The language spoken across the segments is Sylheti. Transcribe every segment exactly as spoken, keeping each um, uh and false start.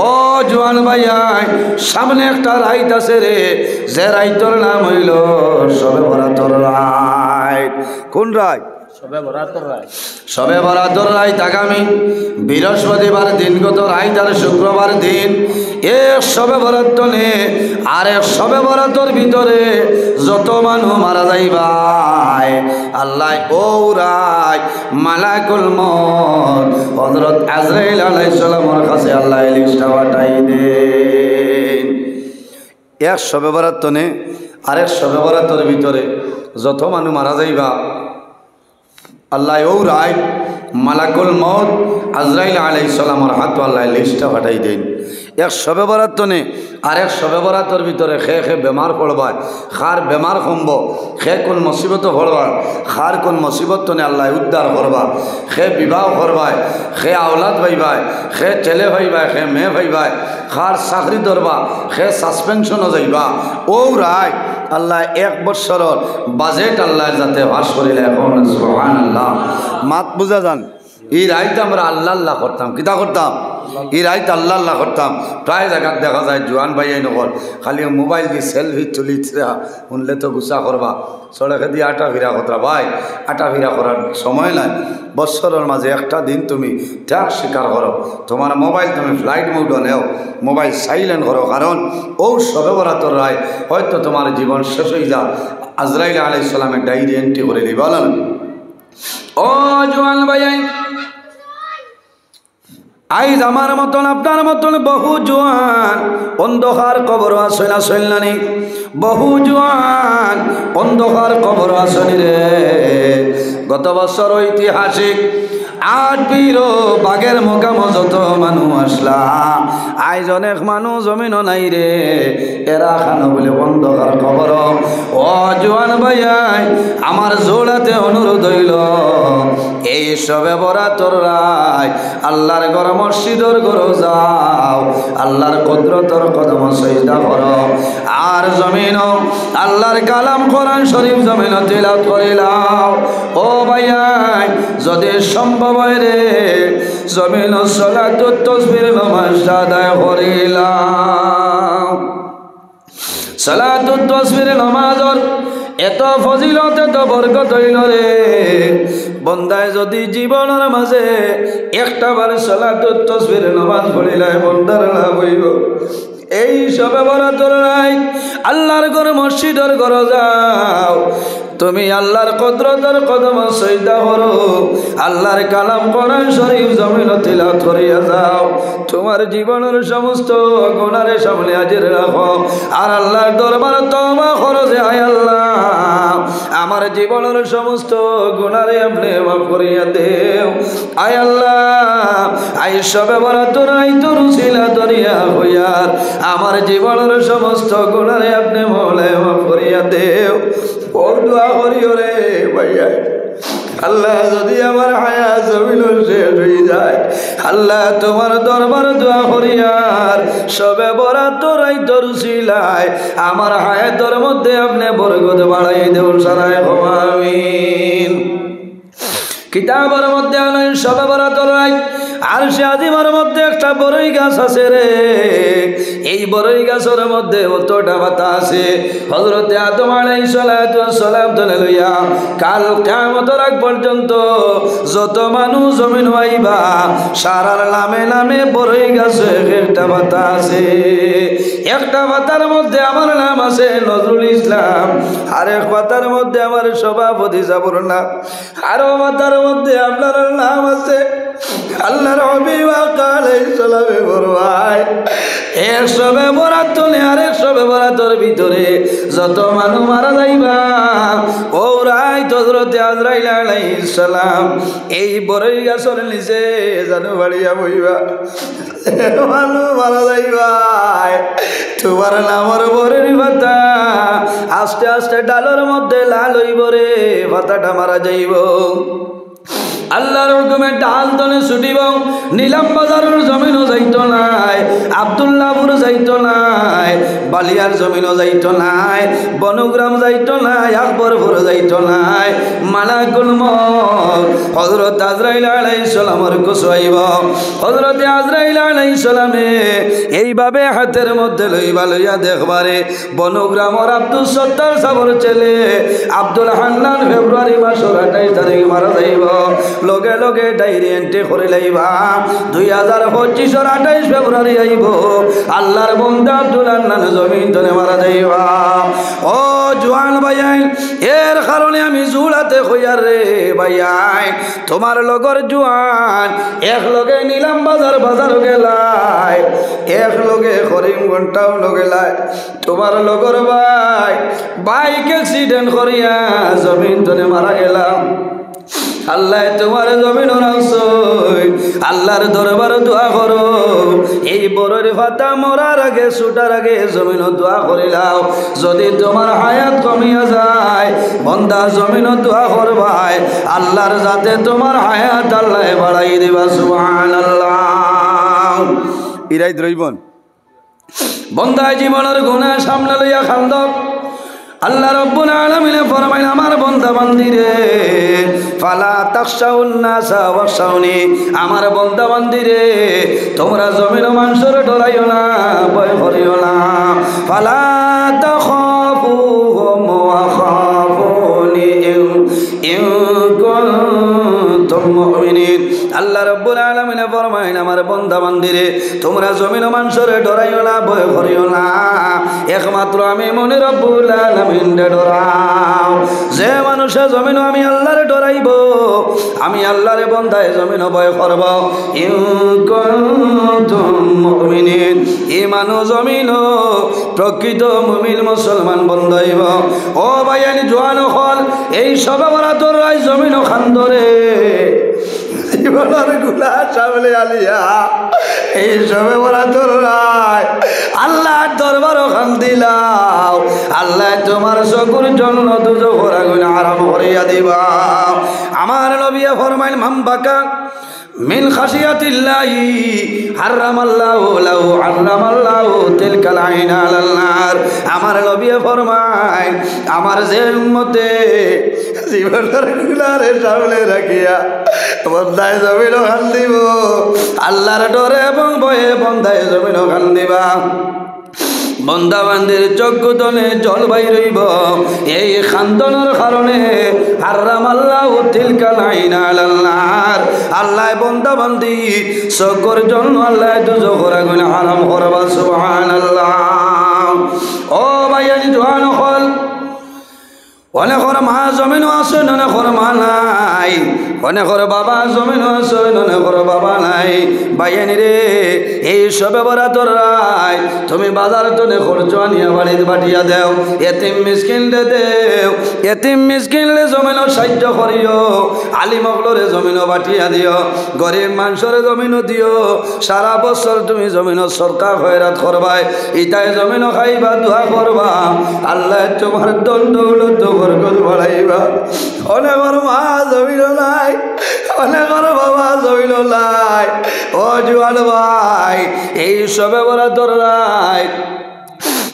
ও জোয়ান ভাইয়াইন, সামনে একটা রাইত আছে রে, যে রাইতর নাম অইলো শবে বরাতর রাইত। কোন রাইত? শবে বরাতর রাইত। শবে বরাতর রাইত আগামী বৃহস্পতিবার দিন, গত রাইত আর শুক্রবার দিন, এক শবে বরাত তনে আর এক শবে বরাতর ভিতরে যত মানুষ মারা যাইবায়, আল্লায় অউ রাইত মালাকুল মউত হযরত আজরাইল আলাইহিস সালামর কাছে আল্লায় লিস্টটা পাঠাই দেইন। এক শবে বরাত তনে আর এক শবে বরাতর ভিতরে যত মানুষ মারা যাইবা, আল্লায় অউ রাইত মালাকুল মউত আজরাইল আলাইহিস সালামর হাতো আল্লায় লিস্টটা পাঠাই দেইন। এক শবে বরাত তনে আর এক শবে বরাতর ভিতরে খে খে বেমার পড়বায়, খার বেমার কমবো, খে কোন মুসিবতো পড়বায়, খার কোন মুসিবত তনে আল্লায় উদ্ধার করবা, খে বিবাহ করবায়, খে আওলাদ পাইবায়, খে ছেলে পাইবায়, খে মেয়ে পাইবায়, খার চাকরি ধরবা, খে সাসপেনশনো যাইবা। অউ রাইত আল্লায় এক বৎসরর বাজেট আল্লায় যাতে পাস করিলা। এখন সুবহানাল্লাহ। মাত বুঝা যার? ই রাইত আমরা আল্লাহ আল্লাহ করতাম। কিতা করতাম? ই রাইত আল্লাহ আল্লাহ করতাম। প্রায় জাগাত দেখা যায় জোয়ান ভাইয়াইন অকল খালি মোবাইল দি সেলফি তুলি হুনলে তো গুসা করবা। সড়কেদি আটা ফিরা করতরা ভাই, আটা ফিরা করার সময় নাই। বৎসরর মাঝে একটা দিন তুমি ত্যাগ স্বীকার করো, তুমার মোবাইল তুমি ফ্লাইট মোডো নেও, মোবাইল সাইলেন্ট করো, কারণ অউ শবে বরাতর রাইত হয়তো তুমার জীবন শেষ অইযা, আজরাইল আলাইহিস সালামে ডায়েরি এন্ট্রি করি দিবা। ও জোয়ান ভাইয়াইন, আইজ আমার মতন, আপনার মতন বহু জোয়ান অন্ধকার কবরো আছইন, আছইন না নি? বহু জোয়ান অন্ধকার কবরো আছইন রে। গত বছর ঐতিহাসিক আট পীরো বাগের মোকামো যত মানুষ আছলা, আইজ অনেক মানুষ জমিনো নাই রে। এরা খানো বুলে অন্ধকার কবরো। ও জোয়ান ভাইয়াইন, আমার জোড়াতে অনুরোধ অইলো, এই শবে বরাতর রাইত আল্লার ঘর মসজিদর ঘরো যাও, আল্লার কুদরতর কদমো সইজদা করো, আর জমিনো আল্লার কালাম কোরআন শরীফ জমিনো তিলাওয়াত করিলাও। ও ভাইয়াইন, যদি সম্ভব অয় রে, জমিনো সলাতুত তসবির নমাজ আদায় করিলাও। সলাতুত তসবির নমাজর এত ফজিলত, এত বরকত অইলো রে। বন্দায় যদি জীবনর মাঝে একটা বার সলাতুত তসবির নমাজ পড়িলায়, বন্দার লাভ অইবো। এই শবে বরাতর রাইত আল্লার ঘর মসজিদর ঘরো যাও, তুমি আল্লার কুদরতর কদমো সইজদা করো, আল্লার কালাম কোরআন শরীফ জমিনো তিলাওয়াত করিয়া যাও। তুমার জীবনর সমস্ত গুনারে সামনে হাজির রাখো, আর আল্লার দরবারো তওবা করো যে, আয় আল্লাহ, আমার জীবনর সমস্ত গুনারে আপনে মাফ করিয়া দেও। আয় আল্লাহ, আইজ শবে বরাতর রাইতর উসিলা ধরিয়া কইয়ার আমার জীবনর সমস্ত গুনারে আপনে মওলায় মাফ করিয়া দেও। অউ দোয়া করিও রে ভাইয়াইন। আল্লাহ, যদি আমার হায়াত জমিনো শেষ অইযায়, আল্লাহ, তুমার দরবারো দোয়া করিয়ার শবে বরাতর রাইতর উসিলায় আমার হায়াতর মধ্যে আপনে বরকত বাড়াই দেও, সারায় কও আমিন। কিতাবর মধ্যে আনইন শবে বরাতর রাইত আরশে আজিমর মধ্যে একটা বড়ই গাছ আছে রে। এই বড়ই গাছর মধ্যে অতটা পাতা আছে, হযরতে আদম আলাইহিস সালাতু ওয়াস সালাম তনে লইয়া কাল কিয়ামতর আগ পর্যন্ত যত মানুষ জমিনো আইবা, সারার নামে নামে বড়ই গাছে এক একটা পাতা আছে। একটা পাতার মধ্যে আমার নাম আছে নজরুল ইসলাম, আরেক পাতার মধ্যে আমার সভাপতি সাবর নাম, আরো পাতার মধ্যে আপনার নাম আছে। আল্লার হাবিব আকা আলাইহিস সালামে ফরমায়, এক শবে বরাত তনে আরেক শবে বরাতর ভিতরে যত মানুষ মারা যাইবা, অউ রাইত হযরতে আজরাইল আলাইহিস সালাম এই বড়ই গাছর নিচে জানু বাড়িয়া বইবা। মানুষ মারা যাইবায়, তুমার নামর বড়ির পাতা আস্তে আস্তে ডালর মধ্যে লাল অইবো রে, পাতাটা মারা যাইবো। আল্লার হুকুমে ডাল তনে ছুটিবো, নিলাম বাজারর জমিনো যাইতো নায়, আব্দুল্লাপুর যাইতো নায়, ইয়ার জমিনও যাইতো নায়, বনগ্রাম যাইতো নায়, আকবরপুর যাইতো নায়। মালাকুল মউত হযরত আজরাইল আলাইহিস সালামর কুসো আইবো। হযরতে আজরাইল আলাইহিস সালামে এইভাবে হাতের মধ্যে লইবা, লইয়া দেখবারে বনগ্রামর আব্দুস সত্তার সাবর ছেলে আব্দুল হান্নান ফেব্রুয়ারি মাসর আঠাইশ তারিখ মারা যাইবো। লগে লগে ডায়েরি এন্ট্রি করি লাইবা, দুই হাজার পঁচিশর আঠাইশ ফেব্রুয়ারি আইবো, আল্লাহর বন্দা আব্দুল হান্নান জমিন তনে মারা যাইবা। ও জুয়ান ভাইয়াইন, এর কারণে আমি জুড়াতে কইয়ার রে ভাইয়াইন, তুমার লগর জুয়ান এক লগে নিলাম বাজার, বাজার গেলায়, এক লগে করিমগঞ্জ টাউন গেলায়, তুমার লগর ভাই বাইক অ্যাক্সিডেন্ট করিয়া জমিন তনে মারা গেলাম। আল্লায় তুমার জমিনো রাখছইন, আল্লাহর দরবারো দোয়া করো। এই বড়র পাতা মরার আগে, ছুটার আগে জমিনো দোয়া করিলাও। যদি তুমার হায়াত কমিয়া যায়, বন্দা জমিনো দোয়া করবায়, আল্লাহর যাতে তুমার হায়াত আল্লায় বাড়াই দিবা। সুবহানাল্লাহ। ইরাইত রইবন। বন্দায় জীবনর গুনা সামনে লইয়া কান্দো। আল্লাহ রাব্বুল আলামিনে ফরমাইন, আমার বন্দা বান্দিরে, ফালা তাখশাউন নাসা ওয়াখশাউনি, আমার বন্দা বান্দিরে, তুমরা জমিনো মানষরে ডরাইও না, ভয় করিও না। ফালা তাখাফুহুম ওয়া খাফুনি ইন, ইন কুনতুম মুমিনিন। আল্লাহ রাব্বুল আলামিনে ফরমাইন, আমার বন্দা বান্দিরে, তুমরা জমিনো মানষরে ডরাইও না, ভয় করিও না, একমাত্র আমি মনে রব্বুল আলামিনরে ডরাও। যে মানুষে জমিনো আমি আল্লাহরে ডরাইবো, আমি আল্লাহরে বন্দায় জমিনো ভয় করবো, ইন কুনতুম মুমিনিন, ই মানুষ জমিনো প্রকৃত মুমিন মুসলমান বন্দা অইবো। ও ভাইয়াইন, জুয়ান অকল, এই শবে বরাতর রাইত জমিনো কান্দরে। জীবনর গুনা সামনে আনিয়া এই শবে বরাতর রাইত আল্লাহর দরবারো কান্দিলাও। আল্লায় তুমার চকুর জন্য দুজখর আগুন হারাম করিয়া দিবা। আমার নবীয়ে ফরমাইন, মান বাকা মিন খাশিয়াতিল্লাহি হারামাল্লাহু লাহু, হারামাল্লাহু তিলকাল আইনা আলান নার। আমার নবীয়ে ফরমাইন, আমার যে উম্মতে জীবনর গুনারে সামনে রাখিয়া বন্দায় জমিনো কান্দিবো, আল্লাহর ডরে এবং ভয়ে বন্দায় জমিনো কান্দিবা। বন্দা বান্দির চক্ষু তনে জল বাইর অইবো, এই কান্দনর কারণে। হারামাল্লাহু তিলকাল আইনা আলান নার। আল্লায় বন্দা বান্দি চকুর জন্য আল্লায় দুজখর আগুন হারাম করবা। সুবহানাল্লাহ। ও ভাইয়াইন, জুয়ান অকল, অনেকর মা জমিনো আছইন, অনেকর মা নাই। অনেকর বাবা জমিনো আছইন, অনেকর বাবা নাই। ভাইয়াইন রে, এই শবে বরাতর রাইত তুমি বাজার তনে খরচ আনিয়া বাড়িত বাটিয়া দেও, এতিম মিসকিনরে দেও, এতিম মিসকিনরে জমিনো সাহায্য করিও, আলিম অকলরে জমিনো বাটিয়া দিও, গরিব মানষরে জমিনো দিও। সারা বছর তুমি জমিনো সদকা খয়রাত করবায়, ইতায় জমিনো খাইবা, দোয়া করবা, আল্লায় তুমার ধন দৌলত বরকত বাড়াইবা। অনেকর মা জমিনো নাই, অনেকর বাবা জমিনো নাই। ও জুয়ান ভাই, এই শবে বরাতর রাইত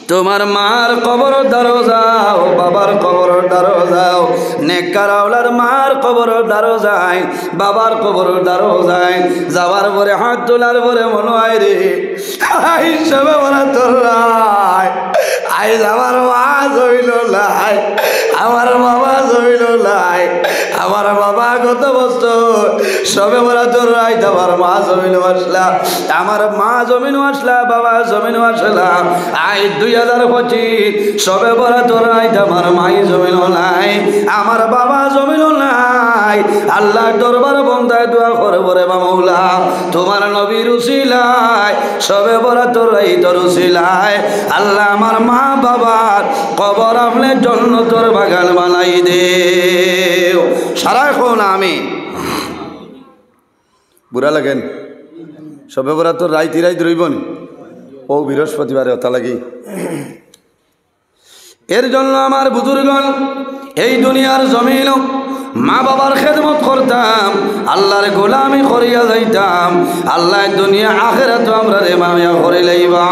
তুমার মার কবরর দ্বারো যাও, বাবার কবরর দ্বারো যাও, নেককার আওলার মার কবরর দ্বারো যাইন, বাবার কবরর দ্বারো যাইন। যাওয়ার পরে, হাত তুলার পরে মনো অয় রে, আইজ শবে বরাতর রাইত, আইজ আমার মা জমিনো নাই, আমার বাবা জমিনো নাই। আমার বাবা গত বছর শবে বরাতর রাইত আমার মা জমিনো আছলা, আমার মা জমিনো আছলা, বাবা জমিনো আছলা। আইজ দুই হাজার পঁচিশ, শবে বরাতর রাইত আমার মাই জমিনো নাই, আমার বাবা জমিনো নাই। আল্লাহর দরবারো বন্দায় দোয়া করবো রে বা মৌলা, তুমার নবীর উসিলায়, শবে বরাতর রাইতর উসিলায়, আল্লাহ আমার মা বাবার কবর আপনে জন্নতর বাগান বানাই দেও। সারায় কও না আমিন। বুরা লাগের নি? শবে বরাতর রাইত ইরাইত রইবো নি? অউ বৃহস্পতিবারে অতা লাগি। এর জন্য আমার বুজুর্গন, এই দুনিয়ার জমিনো মা বাবার খেদমত করতাম, আল্লাহর গোলামি করিয়া যাইতাম, আল্লায় দুনিয়া আখেরাতো আমরারে মায়া করি লাইবা।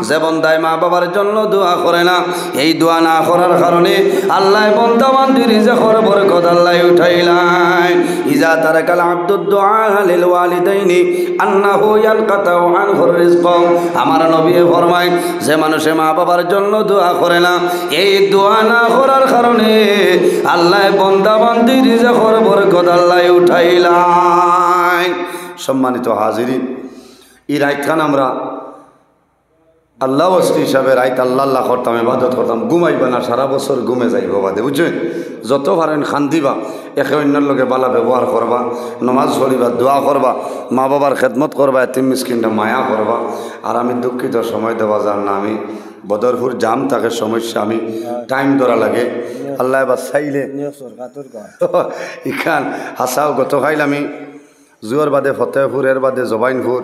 যে বন্দায় মা বাবার জন্য দোয়া করে না, এই দোয়া না করার কারণে আল্লায় বন্দা বান্দির রিজিকর বরকত আল্লায় উঠাইলাইন। ইজা তারাকাল আব্দুদ দুআ লিল ওয়ালিদাইনি আন্নাহু ইয়ানকাতাউ আনহুর রিজক। আমার নবী ফরমায়, যে মানুষে মা বাবার জন্য দোয়া করে না, এই দোয়া না করার কারণে আল্লায় বন্দা বান্দির রিজিকর বরকত আল্লায় উঠাইলাইন। সম্মানিত হাজিরিন, এই রাইতখান আমরা আল্লাহ ওয়াস্তে হিসাবে রাইত আল্লাহ আল্লাহ করতাম, ইবাদত করতাম, ঘুমাইবা না, সারা বছর ঘুমে যাইবো বাদে, বুঝছইন? যত পারইন কান্দিবা, একে অইন্যর লগে ভালা ব্যবহার করবা, নমাজ পড়িবা, দোয়া করবা, মা বাবার খেদমত করবা, এতিম মিসকিনরে মায়া করবা। আর আমি দুঃখিত, সময় দেওয়া যার না, আমি বদরপুর জাম থাকে সমস্যা, আমি টাইম ধরা লাগে। আল্লায় বাচাইলে ইখান হাছাউ গতকাইল আমি জুহর বাদে ফতেহপুর, এর বাদে জবাইনপুর,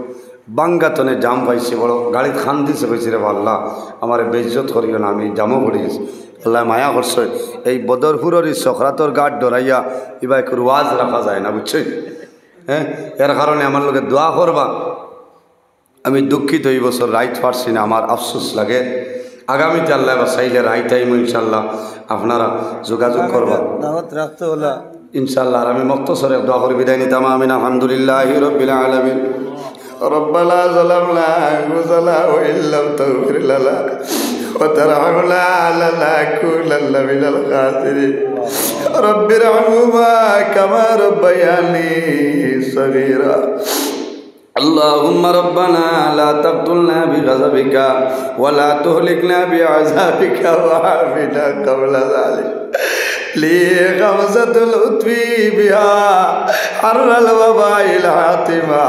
বাঙ্গাতনে জাম পাইছি বড়, গাড়িত কান্দিছে, কইছি, "রে বা আল্লাহ, আমারে বেইজ্জত করিও না, আমি জামো পড়ি গেছি।" আল্লায় মায়া করছে, এই বদরপুরর ই সকরাতর ঘাট ডরাইয়া ইবা এক ওয়াজ রাখা যায় না, বুঝছইন? হ্যাঁ, এর কারণে আমার লগে দোয়া করবা। আমি দুঃখিত, এই বছর রাইত পারছি না, আমার আফসোস লাগে। আগামীতে আল্লায় বাচাইলে রাইত আইমু ইনশাআল্লাহ, আপনারা যোগাযোগ করবা। দাওয়াত রাখতে হলা। ইনশাআল্লাহ, আর আমি মখতসর এক দোয়া করি বিদায় নিতাম। আমিন। আলহামদুলিল্লাহি রাব্বিল আলামিন। ربنا ظلمنا أنفسنا وإن لم تغفر لنا وترحمنا لنكونن من الخاسرين. رب ارحمهما كما ربياني صغيرا. اللهم ربنا لا تقتلنا بغضبك ولا تهلكنا بعذابك وعافنا قبل ذلك. لي غمزة اللطف بها حر الوباء الحاتمة.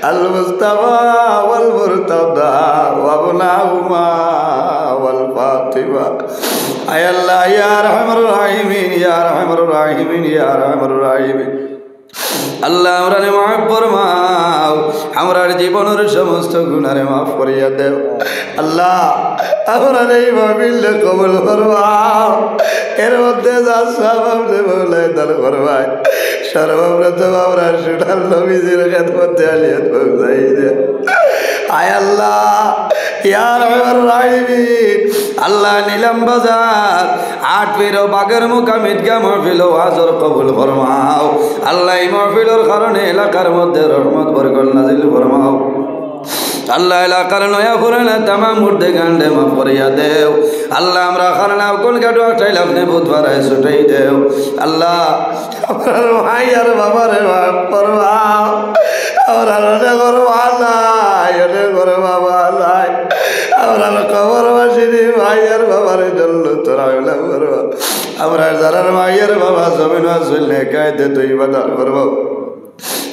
المصطفى والمرتضى وابناهما والفاطمة. আয় আল্লাহ, ইয়া আরহামার রাহিমিন, ইয়া আরহামার রাহিমিন, ইয়া আরহামার রাহিমিন। আল্লাহ, আমরারে মাফ ফরমাও, আমরার জীবনর সমস্ত গুনারে মাফ করিয়া দেও। আল্লাহ, আমরার এই মাহফিলরে কবুল ফরমাও। এর মধ্যে যার সওয়াব আপনে মওলায় দান ফরমায়। সর্বপ্রথম আমরার সোনার নবীজির খেদমতে আলিয়াত পৌঁছাই দেও। আয় আল্লাহ, ইয়া আরহামার রাহিমিন, আল্লাহ, নিলাম বাজার, আট পীর ও বাগের মুকাম ঈদগাহ মাহফিল ও ওয়াজর কবুল ফরমাও। আল্লাহ, এই মাহফিলর কারণে এলাকার মধ্যে রহমত বরকত নাজিল ফরমাও। আল্লাহ, এলাকার নয়া পুরানা তামাম মুর্দেগানরে মাফ করিয়া দেও। আল্লাহ, আমরা কারণে কোন গাডু আটাইল আপনে বুধবারে ছুটাই দেও। আল্লাহ, আমরার মাই আর বাবারে মাফ করবা। আমরার অনেকর মা নাই, অনেকর বাবা নাই। আমরার কবরবাসিনী মাই আর বাবারে জন্নতর আওলা করবা। আমরার যারার মাই আর বাবা জমিনো আছইন, নেক হায়াতে তৈবা দান করবা।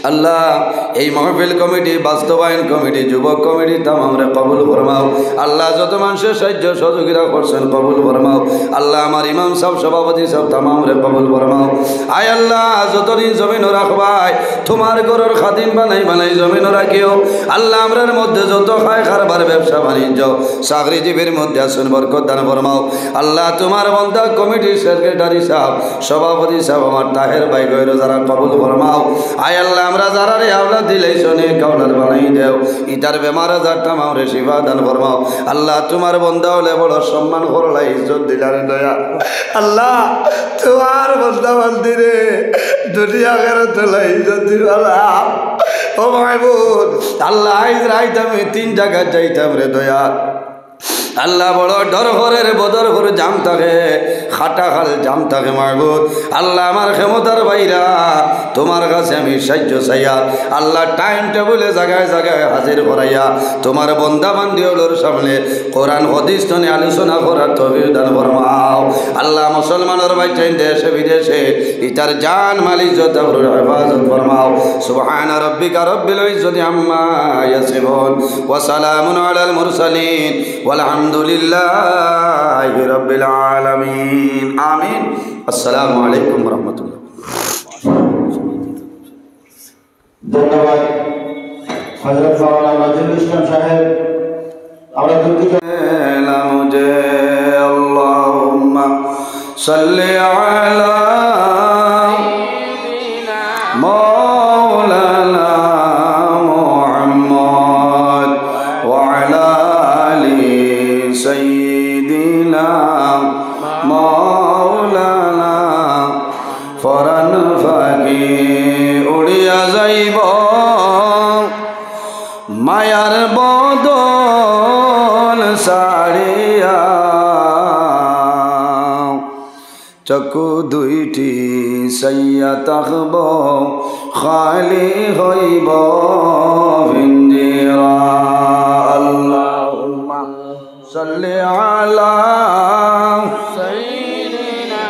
আল্লাহ, এই মাহফিল কমিটি, বাস্তবায়ন কমিটি, যুবক কমিটি তামামরে কবুল ফরমাও। আল্লাহ, যত মানষে সাহায্য সহযোগিতা করছইন কবুল ফরমাও। আল্লাহ, আমার ইমাম সাব, সভাপতি সাব তামামরে কবুল ফরমাও। আয় আল্লাহ, যতদিন জমিনো রাখবায়, তুমার ঘরর খাদিম বানাই বানাই জমিনো রাখিও। আল্লাহ, আমরার মধ্যে যত খায় কারবার, ব্যবসা বাণিজ্য, চাকরিজীবীর মধ্যে আছইন, বরকত দান ফরমাও। আল্লাহ, তুমার বন্দা কমিটির সেক্রেটারি সাব, সভাপতি সাব, আমার তাহের ভাই গয়রো যারা কবুল ফরমাও। আয় আল্লাহ, আমরা যারারে আওলাদ দিলাইছো, নেক আওলাদ বানাই দেও। ইতার বেমার আজার তামামরে শিফা দান ফরমাও। আল্লাহ, তুমার বন্দা অকলরে বড় সম্মান করলায়, ইজ্জত দিলায় রে দয়া। আল্লাহ, তুমার বন্দা বান্দিরে দুনিয়া আখেরাত অলা ইজ্জত দিবালা। ও মাবুদ, আল্লাহ, আইজ রাইত আমি তিন জাগাত যাইতাম রে দয়া। আল্লাহ, বড় ডর করের, বদরপুর জাম থাকে, কাটাখাল জাম থাকে মাবুদ। আল্লাহ, আমার ক্ষমতার বাইরা, তুমার কাছে আমি সাহায্য চাইয়ার। আল্লাহ, টাইম টেবুলে জাগায় জাগায় হাজির করাইয়া তুমার বন্দা বান্দি অকলর সামনে কোরআন হাদিস থনে আলোচনা করার তৌফিক দান ফরমাও। আল্লাহ, মুসলমানর বাইচ্চাইন দেশে বিদেশে, ইতার জান মাল ইজ্জত আবরুর হেফাজত ফরমাও। سبحان ربك رب العزة عما يصفون وسلام على المرسلين والحمد لله رب العالمين. آمين. السلام عليكم ورحمة الله. ধন্যবাদ হযরত মাওলানা নজরুল ইসলাম সাহেব। আমরা দুঃখিত। মুঝে আল্লাহুম্মা সাল্লি আলা মাওলানা মুহাম্মদ ওয়া আলা বদন ছাড়িয়া চক্ষু দুইটি চাইয়া থাকব, খালি হইব পিঞ্জিরা। আল্লাহুম্মা সাল্লি আলা সাইয়্যিদিনা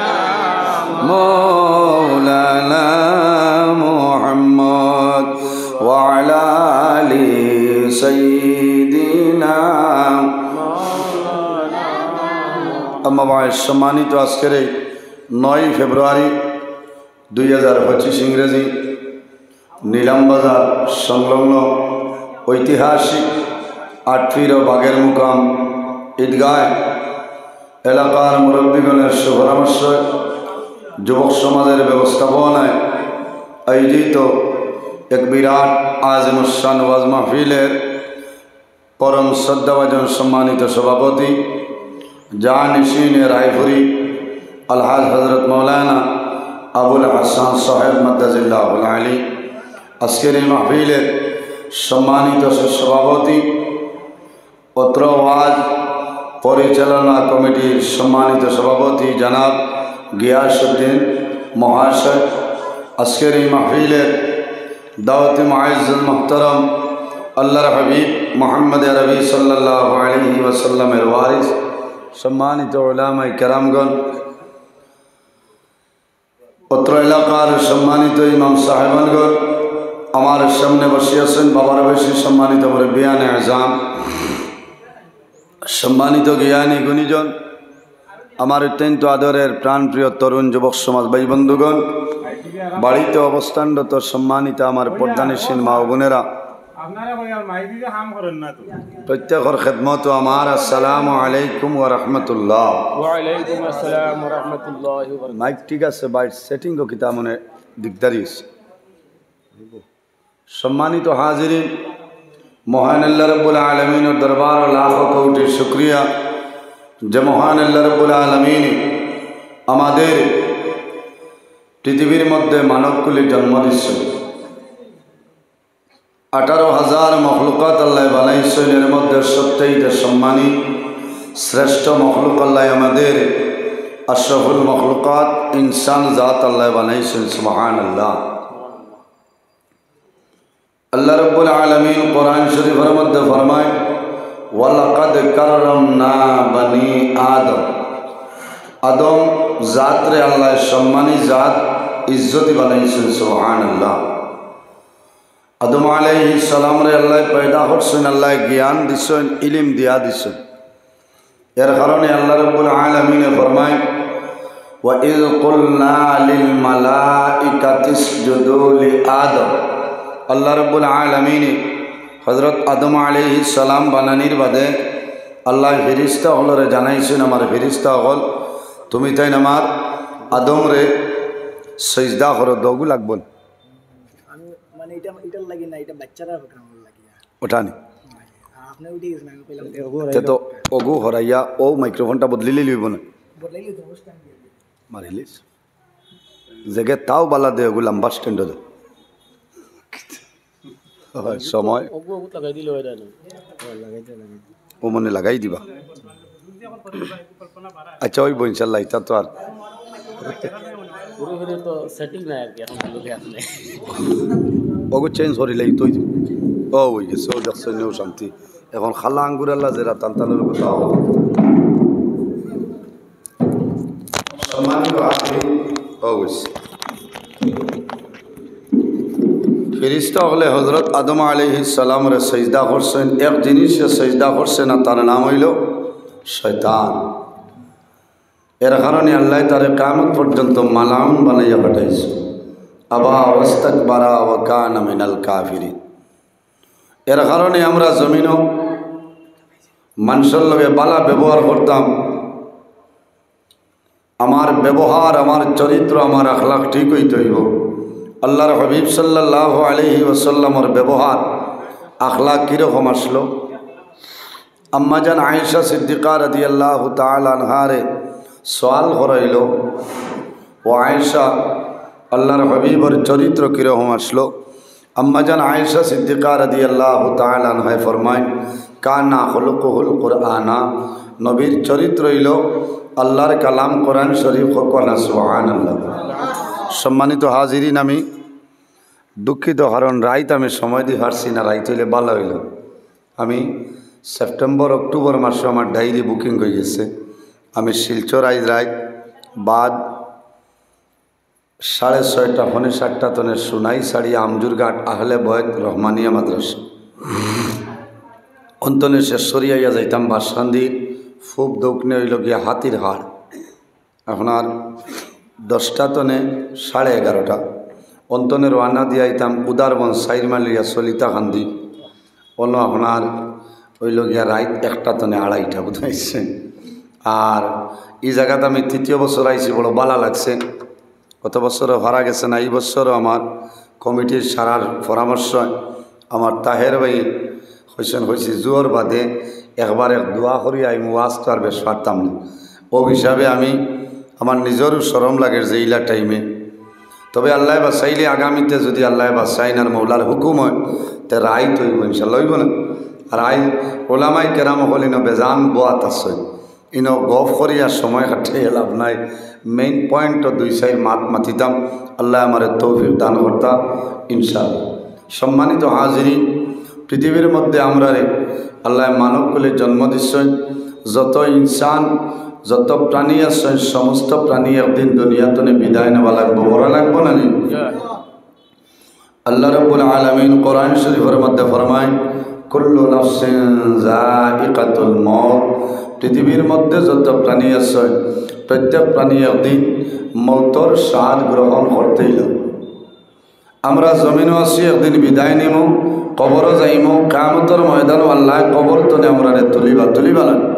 মাওলানা মুহাম্মদ ওয়া আলা আলি সাইয়্যিদিনা। আম্মা বাদ, সম্মানিত, আজকের এই নয় ফেব্রুয়ারি দুই হাজার পঁচিশ ইংরেজি, নিলাম বাজার সংলগ্ন ঐতিহাসিক আটপীর ও বাগের মুকাম ঈদগাহ এলাকার মুরব্বীগণের সুপরামর্শে যুবক সমাজের ব্যবস্থাপনায় আয়োজিত এক বিরাট আজিমুশান ওয়াজ মাহফিলের পরম শ্রদ্ধাভাজন সম্মানিত সভাপতি জাহানশিনে রায়পুরী আলহাজ হযরত মাওলানা আবুল হাসান সাহেব মাদ্দাজিল্লাহুল আলী, আজকের এই মাহফিলের সম্মানিত সভাপতি, অত্র ওয়াজ পরিচালনা কমিটির সম্মানিত সভাপতি জনাব গিয়াসউদ্দিন মহাশয়, আজকের এই মাহফিলের দাওয়াতি মুআজ্জাজ মুহতারাম আল্লাহর হাবিব মুহাম্মদ আরবি সাল্লাল্লাহু আলাইহি ওয়াসাল্লামের ওয়ারিস, সম্মানিত উলামায়ে কেরামগণ, অত্র এলাকার সম্মানিত ইমাম সাহেবানগণ, আমার সামনে বসিয়াছেন বাবার বয়সী সম্মানিত মুরব্বিয়ানে আজাম, সম্মানিত জ্ঞানী গুণীজন, আমার অত্যন্ত আদরের প্রাণপ্রিয় তরুণ যুবক সমাজ ভাই বন্ধুগণ, বাড়িতে অবস্থানরত সম্মানিত আমার পর্দানিশীন মা ও বোনেরা, আপনারা কই আর মাইক দিতে কাম করেন না তো। প্রত্যেকর খেদমত আমার আসসালামু আলাইকুম ওয়া রাহমাতুল্লাহ। ওয়া আলাইকুম আসসালাম ওয়া রাহমাতুল্লাহি ওয়া বারাকাতুহু। মাইক ঠিক আছে, বাইর সেটিং ও কিতা মনে দিকদারি হইছে। সম্মানিত হাজিরিন, মহান আল্লাহ রাব্বুল আলামিনের দরবারো লাখো কোটি শুকরিয়া যে মহান আল্লাহ রাব্বুল আলামিন আমাদের পৃথিবীর মধ্যে মানবকুলে জন্ম দিচ্ছেন। আঠারো হাজার মখলুকাত আল্লাহ বানাইছেন, এর মধ্যে সবচেয়ে সম্মানী শ্রেষ্ঠ মখলুক আল্লাহ আমাদের আশরাফুল মখলুকাত ইনসান জাত আল্লাহ বানাইছেন। সুবহানাল্লাহ। আল্লাহ রাব্বুল আলামিন কোরআন শরীফের মধ্যে ফরমায়, "ওয়ালাকাদ কাররামনা বানি আদম।" আদম জাতরে আল্লাহ সম্মানী জাত, ইজ্জতি বানাইছেন। সুবহানাল্লাহ। আদম আলাইহিস সালামরে আল্লাহ পয়দা করছেন, আল্লাহ জ্ঞান দিছেন, ইলিম দিয়া দিছেন। এর কারণে আল্লাহ রাব্বুল আলামিনে ফরমায়, "ওয়া ইয কুলনা লিল মালাইকাতি ইসজুদু লি আদম।" আল্লাহ রাব্বুল আলামিনে হযরত আদম আলাইহিস সালাম বানানির বাদে আল্লাহ ফিরিস্তা অকলরে জানাইছেন, "আমার ফিরিস্তা অকল, তুমি তাইন আমার আদমরে সিজদা করো।" দগু লাগবো না। আমি মানে এটা, এটার লাগি না, এটা বাচ্চারা প্রোগ্রাম লাগি। ওটা নি। আপনি উঠে গেছেন, আমি কইলাম। তে তো অগু হরাইয়া ও মাইক্রোফোনটা বদলিলে লইব না। বদলাইলে তো অবস্থা আমি দিয়ে দিই। মারিলিস। জেগে তাও বালা দে, অগু লম্বা স্ট্যান্ড দে। হয়, সময়। অগু, অগু লাগাই দিলে হয় না। ও মনে লাগাই দিবা। আচ্ছা, ওই ইনশাল্লাহ, এটা তো আর পুরোপুরি তো সেটিং নাই আর কি, এখন বললে আপনি। ওগো চেঞ্জ করিলাই তুই। ও, ওই গেছে, ও দেখছে, নেও শান্তি। এখন খালা আঙ্গুর আল্লাহ যেরা টান টানের কথা। সম্মানিত হাজিরিন, ও গেছে। ফিরিস্তা অকলে হযরত আদম আলাইহিস সালামরে সিজদা করছেন, এক জিনিসে সিজদা করছে না, তার নাম হইল শয়তান। এর কারণে আল্লাহ তারে কিয়ামত পর্যন্ত মালাউন বানাইয়া পাঠাইছে। আবা ওয়াস্তাকবারা ওয়া কানা মিনাল কাফিরিন। এর কারণে আমরা জমিনো মানুষের লগে বালা ব্যবহার করতাম। আমার ব্যবহার, আমার চরিত্র, আমার আখলাক ঠিক হইতে হইব। আল্লাহর হাবিব সাল্লাল্লাহু আলাইহি ওয়াসাল্লামর ব্যবহার, আখলাক কিরকম আসলো? আম্মাজান আয়েশা সিদ্দিকা রাদিয়াল্লাহু তাআলা আনহারে সওয়াল করাইল, "ও আয়েশা, আল্লাহর হাবিবর চরিত্র কিরকম আসলো?" আম্মাজান আয়েশা সিদ্দিকা রাদিয়াল্লাহু তাআলা আনহায় ফরমাইন, "কানা খুলুকুহুল কুরআনা", নবীর চরিত্র অইলো আল্লাহর কালাম কোরআন শরীফ। কউক্কা না সুবহানাল্লাহ। সম্মানিত হাজিরিন, আমি দুঃখিত, কারণ রাইত আমি সময় দি পারছি না, রাইত অইলে ভালা অইলো। আমি সেপ্টেম্বর, অক্টোবর মাসো আমার ডায়েরি বুকিং অইগেছে। আমি শিলচর আইজ রাইত বাদ সাড়ে ছয়টা, পৌনে সাতটা তনে সোনাইছড়ি আমজুরঘাট আহলে বয়ত রহমানিয়া মাদ্রাসা। অন তনে শেষ করিয়া আইয়া যাইতাম বাসকান্দির পূব দক্ষিণে অইলো গিয়া হাতির হাড়। আপনার দশটা তনে সাড়ে এগারোটা। অন তনে রওয়ানা দিয়া আইতাম উদারবন চাইর মাইল অইয়া সলিতাকান্দি। অনো আপনার অইলো গিয়া রাইত একটা তনে আড়াইটা বুঝাইছে। আর ই জাগাত আমি তৃতীয় বছর আইছি, বড় ভালা লাগছে। গত বছরও পারা গেছে না, ই বছরও আমার কমিটির সারার পরামর্শ, আমার তাহের ভাই কইছইন, কইছি জুহর বাদে একবার এক দোয়া করি আইমু, ওয়াজ তো আর বেশ পারতাম না। অউ হিসাবে আমি আমার নিজরও শরম লাগের যে ইলা টাইমে। তবে আল্লায় বাচাইলে আগামীতে যুদি আল্লায় বাচাইন আর মৌলার হুকুম অয়, তে রাইত অইবো ইনশাআল্লাহ, অইবো না? আর আইজ ওলামায়ে কেরাম অকল ইনো বেজান বওয়াত আছইন, ইনো গফ করিয়া সময় কাটাইয়া লাভ নাই। মেইন পয়েন্ট দুই চাইর মাত মাতিতাম, আল্লায় আমারে তৌফিক দান করতা ইনশাআল্লাহ। সম্মানিত হাজিরিন, পৃথিবীর মধ্যে আমরারে আল্লায় মানব কুলে জন্ম দিছইন। যত ইনসান, যত প্রাণী আছইন, সমস্ত প্রাণী একদিন দুনিয়া তনে বিদায় নেওয়া লাগবো, মরা লাগবো না নি? আল্লাহ রাব্বুল আলামিন কোরআন শরীফর মধ্যে ফরমাইন, "কুল্লু নাফসিন যায়িকাতুল মউত।" পৃথিবীর মধ্যে যত প্রাণী আছইন, প্রত্যেক প্রাণী একদিন মউতর স্বাদ গ্রহণ করতেই লাগবো। আমরা জমিনো আছি, একদিন বিদায় নিমু, কবরো যাইমু, কিয়ামতর ময়দানো আল্লায় কবর তনে আমরারে তুলিবা, তুলিবা না?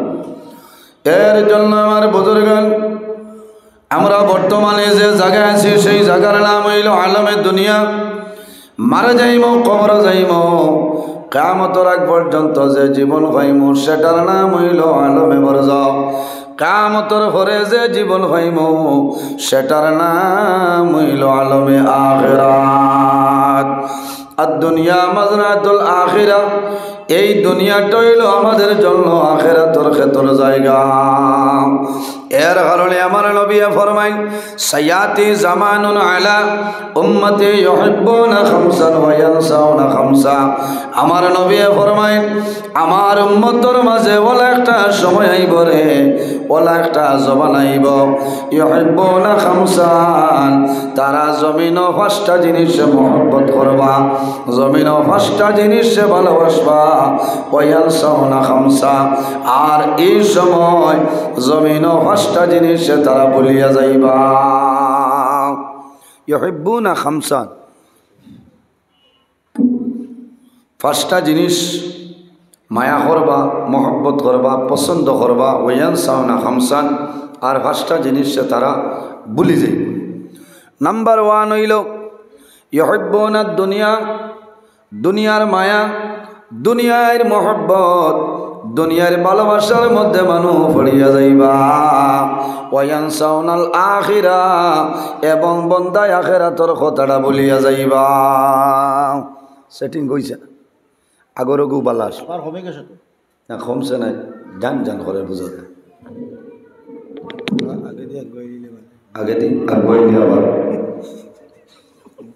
এর জন্য আমার বুজুর্গান, আমরা বর্তমানে যে জাগায় আছি, সেই জাগার নাম অইলো আলমে দুনিয়া। মারা যাইমু, কবরো যাইমু, কিয়ামতর আগ পর্যন্ত যে জীবন পাইমু, সেটার নাম অইলো আলমে বরজখ। কিয়ামতর পরে যে জীবন পাইমু, সেটার নাম অইলো আলমে আখিরাত। আর দুনিয়া মাজরাতুল আখিরা, এই দুনিয়াটা অইলো আমাদের জন্য আখিরাতর খেতর জায়গা। এর কারণে আমার নবীয়ে ফরমাইন, "সায়াতি জামানুন আলা উম্মতি ইউহিব্বুনা খামসান ওয়া ইয়ানসাউনা খামসা।" আমার নবীয়ে ফরমাইন, আমার উম্মতর মাঝে অলা একটা সময় আইবো রে, অলা একটা জমানা আইবো, ইউহিব্বুনা খামসান, তারা জমিনো পাঁচটা জিনিসে মহব্বত করবা, জমিনো পাঁচটা জিনিসে ভালোবাসবা, ওয়া ইয়ানসাউনা খামসা, আর ই সময় জমিনো পাঁচটা জিনিসে তারা ভুলিয়া যাইবা। ইউহিব্বুনা খামসান, পাঁচটা জিনিস মায়া করবা, মহব্বত করবা, পছন্দ করবা, ওয়া ইয়ানসাউনা খামসান, আর পাঁচটা জিনিসে তারা ভুলি যাইবা। নাম্বার ওয়ান অইলো ইউহিব্বুনা দুনিয়া, দুনিয়ার মায়া, দুনিয়ার মহব্বত, দুনিয়ার ভালোবাসার মধ্যে মানুষ পড়িয়া যাইবা। ওয়া ইয়ানসাউনাল আখিরা, এবং বন্দায় আখিরাতর কথাটা ভুলিয়া যাইবা। সেটিং অইছে না? আগর অগু ভালা আছে। আবার কমে গেছে তো। না, কমছে না, জান জান করে বুঝা যায়। আগে দিয়ে আগুয়াই নিলে মানে। আগে দিয়ে আগুয়াই নিলে আবার।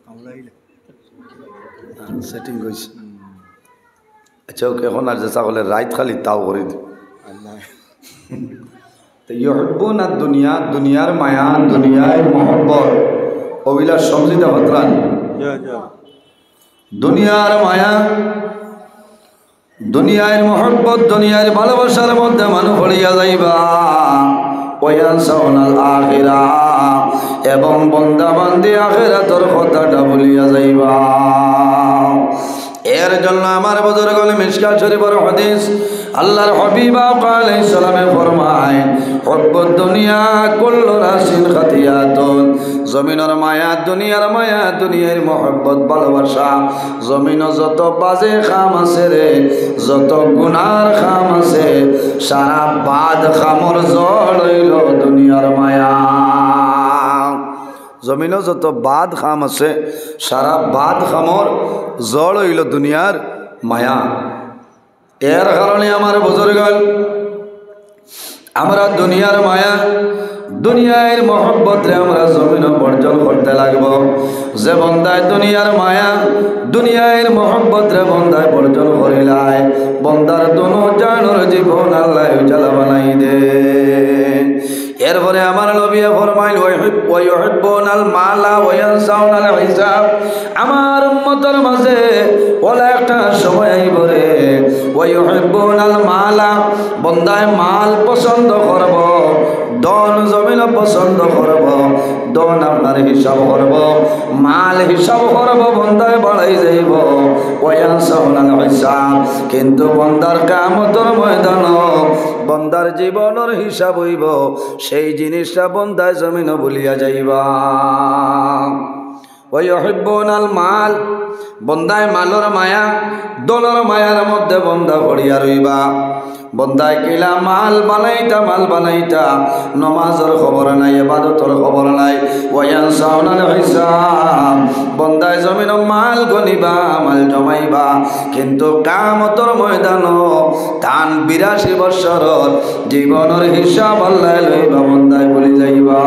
আমরা আইলে। হ্যাঁ, সেটিং অইছে। আচ্ছা, ওকে, এখন আর যে সকলে রাইত খালি তাও করে দি। আল্লাহ। তো ইউহিব্বুনা দুনিয়া, দুনিয়ার মায়া, দুনিয়ার মহব্বত, অবিলা সমঝিতা ফাতরানি। যা, যা। দুনিয়ার মায়া, দুনিয়ার মহব্বত, দুনিয়ার ভালোবাসার মধ্যে মানুষ পড়িয়া যাইবা। ওয়া ইয়ানসাউনাল আখিরা, এবং বন্দা বান্দি আখিরাতর কথাটা ভুলিয়া যাইবা। এর জন্য আমার বুজুর্গানে মিশকাত শরীফর হাদিস, আল্লাহর হাবিব আকা আলাইহিস সালামে ফরমায়, "হুব্বুদ দুনিয়া কুল্লু রাসিন খাতিয়াতুন।" জমিনর মায়া, দুনিয়ার মায়া, দুনিয়ার মহব্বত, ভালোবাসা, জমিনো যত বাজে কাম আছে রে, যত গুনার কাম আছে, সারা বাদ কামর জড় অইলো দুনিয়ার মায়া। জমিনো যত বাদ কাম আছে, সারা বাদ কামর জড় অইলো দুনিয়ার মায়া। এর কারণে আমার বুজুর্গান, আমরা দুনিয়ার মায়া, দুনিয়ার মহব্বতরে আমরা জমিনো বর্জন করতে লাগবো। যে বন্দায় দুনিয়ার মায়া, দুনিয়ার মহব্বতরে বন্দায় বর্জন করিলায়, বন্দার দুনো জাহানর জীবন আল্লায় উজালা বানাই দে। এরপরে আমার নবী ফরমাইল, "ওয়া ইউহিব-, ওয়া ইউহিব্বুনাল মালা ওয়া ইয়ানসাউনাল হিসাব।" আমার উম্মতর মাঝে ওলা একটা সময় আইবো রে, "ওয়া ইউহিব্বুনাল মালা", বন্দায় মাল পছন্দ করবো, ধন জমিনো পছন্দ করবো, ধন আপনার হিসাব করবো, মাল হিসাব করবো, বন্দায় বাড়াই যাইবো, "ওয়া ইয়ানসাউনাল হিসাব", কিন্তু বন্দার কিয়ামতর ময়দানো বন্দার জীবনর হিসাব অইবো, সেই জিনিসটা বন্দায় জমিনো ভুলিয়া যাইবা। "ওয়া ইউহিব্বুনাল মাল", বন্দায় মালর মায়া, ধনর মায়ার মধ্যে বন্দা পড়িয়া রইবা। বন্দায় কিলা মাল বানাইতা, মাল বানাইতা, নমাজর খবর নাই, ইবাদতর খবর নাই। "ওয়া ইয়ানসাউনাল হিসাব", বন্দায় জমিনো মাল গনিবা, মাল জমাইবা, কিন্তু কিয়ামতর ময়দানো তান বিরাশি বৎসরর জীবনর হিসাব আল্লায় লইবা, বন্দায় ভুলি যাইবা।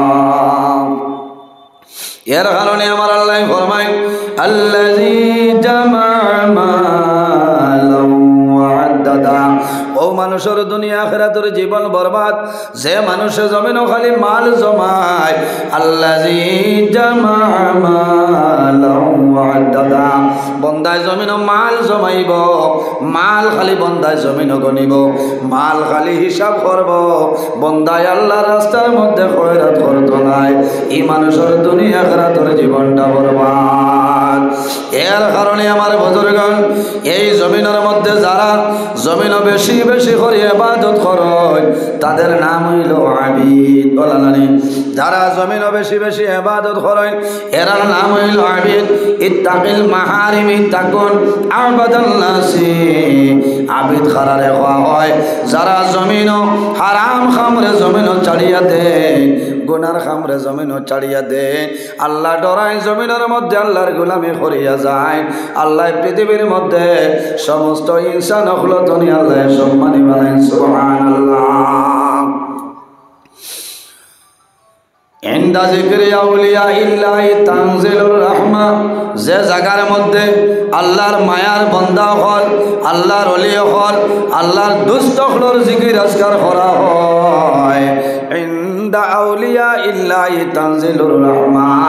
এর কারণে আমার আল্লায় ফরমাইন, "আল্লাযী জামা মালান ওয়া আদ্দাদা।" ও মানুষর দুনিয়া আখিরাতর জীবন বরবাদ, যে মানুষে জমিনো খালি মাল জমায়, "আল্লাযী জামা মালান ওয়া আদ্দাদা।" বন্দায় জমিনো মাল জমাইবো, মাল খালি বন্দায় জমিনো গনিবো, মাল খালি হিসাব করবো, বন্দায় আল্লার রাস্তার মধ্যে খয়রাত করতো নায়, ই মানুষর দুনিয়া আখিরাতর জীবনটা বরবাদ। এর কারণে আমার বুজুর্গান, এই জমিনর মধ্যে যারা জমিনো বেশি বেশি করি ইবাদত করইন, তাদের নাম অইলো আবিদ। বলা জানি, যারা জমিনো বেশি বেশি ইবাদত করইন, এরার নাম অইলো আবিদ। "ইত্তাকিল মাহারিমি তাকুন আবাদান নাসি।" আবিদ কারারে কওয়া হয়, যারা জমিনো হারাম কামরে জমিনো ছাড়িয়া দেইন, গুনার কামরে জমিনো ছাড়িয়া দেইন, আল্লা ডরাইন, জমিনর মধ্যে আল্লার গুলামি করিয়া যাইন। আল্লায় পৃথিবীর মধ্যে সমস্ত ইনসান অকলরে আল্লায় সম্মানী বানাইন। সুবহানাল্লাহ। ইনদা যিকরি আউলিয়া ইল্লাহি তানজিলুর রাহমা, যে জাগার মধ্যে আল্লার মায়ার বন্দা অকল, আল্লার অলি অকল, আল্লার দুস্ত অকলর জিকির আজকার করা হয়, ইনদা আউলিয়া ইল্লাহি তানজিলুর রাহমা,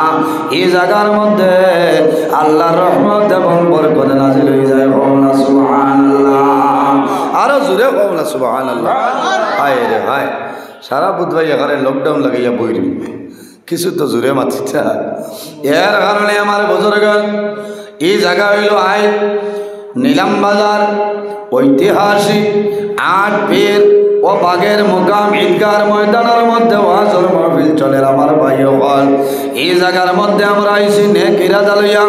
ই জাগার মধ্যে আল্লার রহমত এবং বরকত নাজিল অই যায়। কও না সুবহানাল্লাহ। আরো জোরে কও না সুবহানাল্লাহ। হায় রে হায়। সারা বুধবাই এখানে lockdown লাগাইয়া বই রইবে, কিছু তো জোরে মাতিতা। এর কারণে আমার বুজুর্গান, ই জাগা অইলো আইজ নিলাম বাজার, ঐতিহাসিক আট পীর ও বাগের মুকাম ঈদগার ময়দানর মধ্যে ওয়াজর মাহফিল চলের আমার ভাই অকল। ই জাগার মধ্যে আমরা আইছি নেক ইরাদা লইয়া,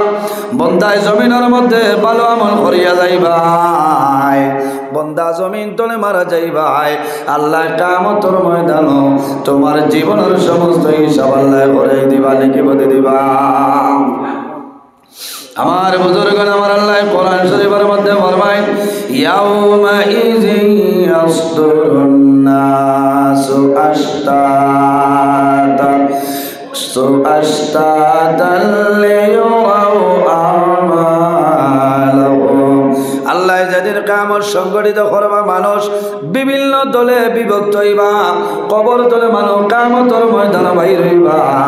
বন্দায় জমিনর মধ্যে ভালো আমল করিয়া যাইবায়। বন্দা জমিন তনে মারা যাইবায়, আল্লায় কিয়ামতর ময়দানো তুমার জীবনর সমস্ত হিসাব আল্লায় করাই দিবা, নেকি বদে দিবা। আমার বুজুর্গন, আমার আল্লায় কোরআন শরীফর মধ্যে ফরমাইন, "ইয়াউমাইযিন ইয়াসদুরুন নাসু আশতাতা।" أشتاتا ليروا أعمالهم। আল্লায় যেদিন কিয়ামত সংঘটিত করবা, মানুষ বিভিন্ন দলে বিভক্ত অইবা, কবর তনে মানুষ কিয়ামতর ময়দানো বাইর অইবা।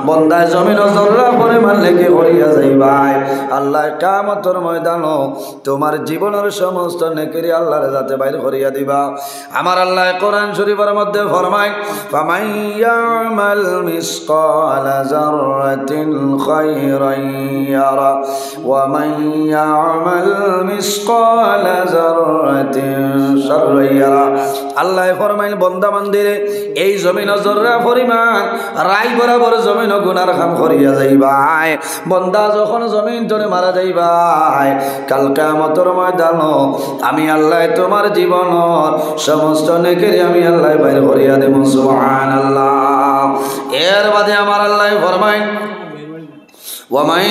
বন্দায় জমিনো জর্রা পরিমাণ নেকি করিয়া যাইবায়, আল্লায় কিয়ামতর ময়দানো তুমার জীবনর সমস্ত নেকিরে আল্লার যাতে বাইর করিয়া দিবা। আমার আল্লায় কোরআন শরীফর মধ্যে ফরমাইন, "ফামান ইয়ামাল মিসকালা যাররাতিন খায়রান ইয়ারা, ওয়া মান ইয়ামাল মিসকালা যাররাতিন শাররান ইয়ারা।" আল্লায় ফরমাইন, বন্দা বান্দিরে, এই জমিনো জর্রা পরিমাণ রাই বরাবর জমিনো গুনার কাম করিয়া যাইবায়। বন্দা যখন জমিন তনে মারা যাইবায়, কাল কিয়ামতর ময়দানো আমি আল্লায় তুমার জীবনর সমস্ত নেকিরে আমি আল্লায় বাইর করিয়া দিমু। সুবহানাল্লাহ। এর বাদে আমার আল্লায় ফরমাইন, ومن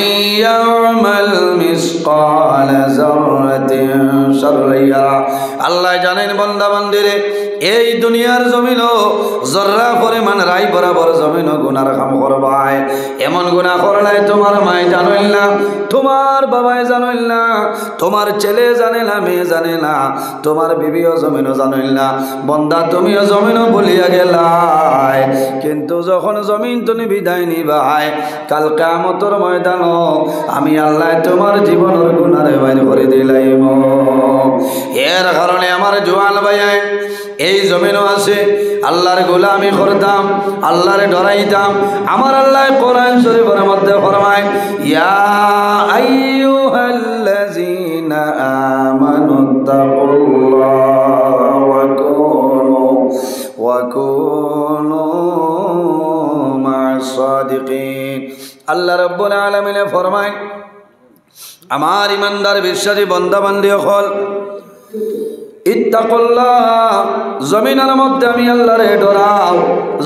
يعمل مثقال ذرة شرا يره। আল্লায় জানাইন, বান্দা বান্দিরে, এই দুনিয়ার জমিনো জর্রা পরিমাণ রাই বরাবর জমিনো গুনার কাম করবায়। এমন গুনা করলায় তুমার মায় জানইল না, তুমার বাবায় জানইল না, তুমার ছেলে জানে না, মেয়ে জানে না, তুমার বিবিও জমিনো জানইল না। বান্দা, তুমিও জমিনো ভুলিয়া গেলায়, কিন্তু যখন জমিন তনে বিদায় নিবায়, কাল কিয়ামতর ময়দানো আমি আল্লায় তুমার জীবনর গুনারে বাইর করি দিলাইমু। এর কারণে আমার জোয়ান ভাইয়াইন, এই জমিনো আছি, আল্লার গোলামি করতাম, আল্লারে ডরাইতাম। আমার আল্লায় কোরআন শরীফর মধ্যে ফরমাইন, يا أيها الذين آمنوا اتقوا الله وكونوا وكونوا مع الصادقين। আল্লাহ রাব্বুল আলামিনে ফরমাইন, আমার ইমানদার বিশ্বাসী বান্দা বান্দি অকল, ইত্তাকুল্লাহ, জমিনর মধ্যে আমি আল্লারে ডরাও,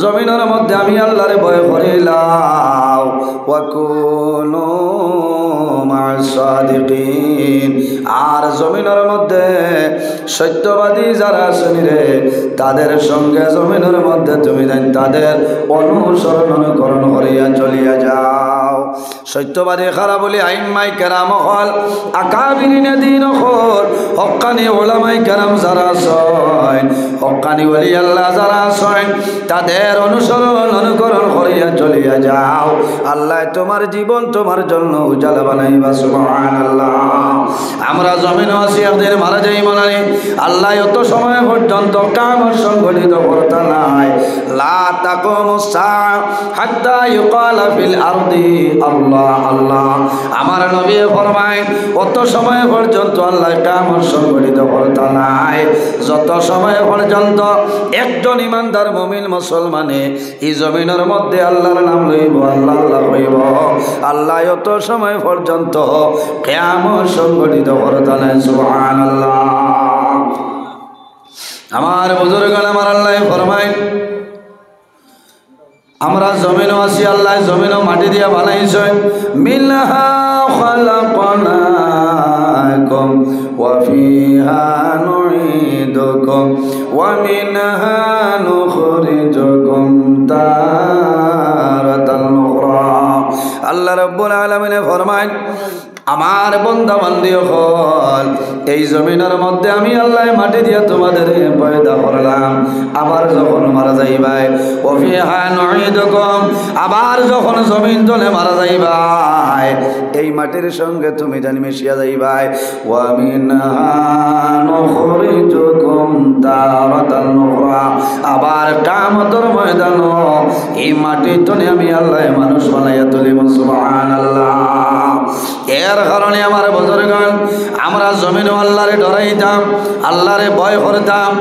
জমিনর মধ্যে আমি আল্লারে ভয় করিলাও। ওয়া কুনু মা'আস সাদিকিন, আর জমিনর মধ্যে সত্যবাদী যারা আছইন রে, তাদের সঙ্গে জমিনর মধ্যে তুমি যেন তাদের অনুসরণ অনুকরণ করিয়া চলিয়া যাও। সত্যবাদী কারা বলি? আইম্মায়ে কেরাম অকল, আকাবিরিনে দ্বীন অকল, হক্কানি উলামায়ে কেরাম যারা আছইন, হক্কানি ওলি আল্লাহ যারা আছইন, তাদের অনুসরণ অনুকরণ করিয়া চলিয়া যাও। আল্লায় তুমার জীবন তুমার জন্য উজালা বানাইবা। সুবহানাল্লাহ। আমরা জমিনো আছি, একদিন মারা যাইমু না নি? আল্লায় অত সময় পর্যন্ত কিয়ামত সংঘটিত করতা নায়। লা তাকুমুস সাআ হাত্তা ইউকালা ফিল আরদি আল্লাহ আল্লাহ। আমার নবী ফরমাইন, অত সময় পর্যন্ত আল্লায় কিয়ামত সংঘটিত করতা নায়, যত সময় পর্যন্ত একজন ইমানদার মুমিন মুসলমানে ই জমিনর মধ্যে আল্লার নাম লইবো, আল্লাহ আল্লাহ কইবো, আল্লায় অত সময় পর্যন্ত কিয়ামত সংঘটিত করতা নায়। সুবহানাল্লাহ। আমার বুজুর্গান, আমার আল্লায় ফরমাইন, আমরা জমিনো আছি, আল্লায় জমিনো মাটি দিয়া বানাইছইন। মিনহা খালাকনাকুম ওয়া ফিহা নুঈদুকুম ওয়া মিনহা নুখরিজুকুম তারাতান উখরা। আল্লাহ রাব্বুল আলামিনে ফরমাইন, আমার বান্দা বান্দি অকল, এই জমিনর মধ্যে আমি আল্লায় মাটি দিয়া তোমাদেরে পয়দা করলাম। আবার যখন মারা যাইবায়, ওয়া ফিহা নুঈদুকুম, আবার যখন জমিন তনে মারা যাইবায়, এই মাটির সঙ্গে তুমি যেন মিশিয়া যাইবায়। ওয়া মিনহা নুখরিজুকুম তারাতান উখরা, আবার কিয়ামতর ময়দানো এই মাটি তনে আমি আল্লায় মানুষ বানাইয়া তুলিমু। সুবহানাল্লাহ। এর কারণে আমার বুজুর্গান, আমরা জমিনো আল্লারে ডরাইতাম, আল্লারে ভয় করতাম।